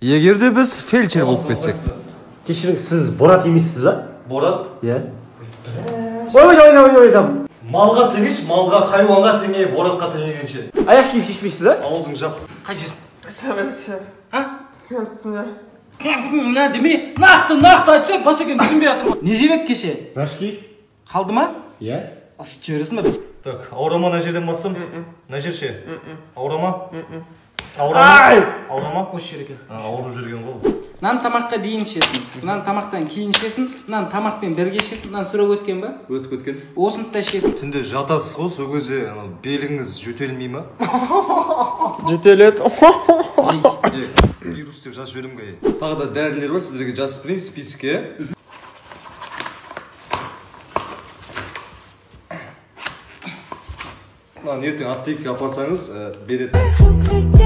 Егер де біз фельдшер болып кетсек. Кешіріңіз, сіз Борат емессіз ба? Борат? Иә. Ой, ой, ой, ой, ой. Малға теңеш, малға, хайуанға теңе, Боратқа теңегенше. Аяқ киім шешпейсіз ба? Аузың жап. Қай жер? А? Мына демей, нақты айтса, басекең түсінбей жатыр. Не жеп еді кеше? Рашки. Қалды ма? Иә. Ысытып жібересің ба біз? Так, ауыра ма мына жерден бассам? Мына жер ше? Ауыра ма? Ауыра ма? Ауыра ма? Осы жер екен. Ауырып жүрген ғой. Мынаны тамаққа дейін ішесің, мынаны тамақтан кейін ішесің, мынаны тамақпен бірге ішесің, мынаны сұрап өткен ба? Өтіп кеткен. Осыны да ішесің. Түнде жатасыз ғой, сол кезде анау беліңіз жөтелмей ма? Жөтеледі. Вирус деп жазып жіберемін ғой. Тағы да дәрілер бар, сіздерге жазып берейін списокке. Мынаны ертең аптекаға апарсаңыз, береді.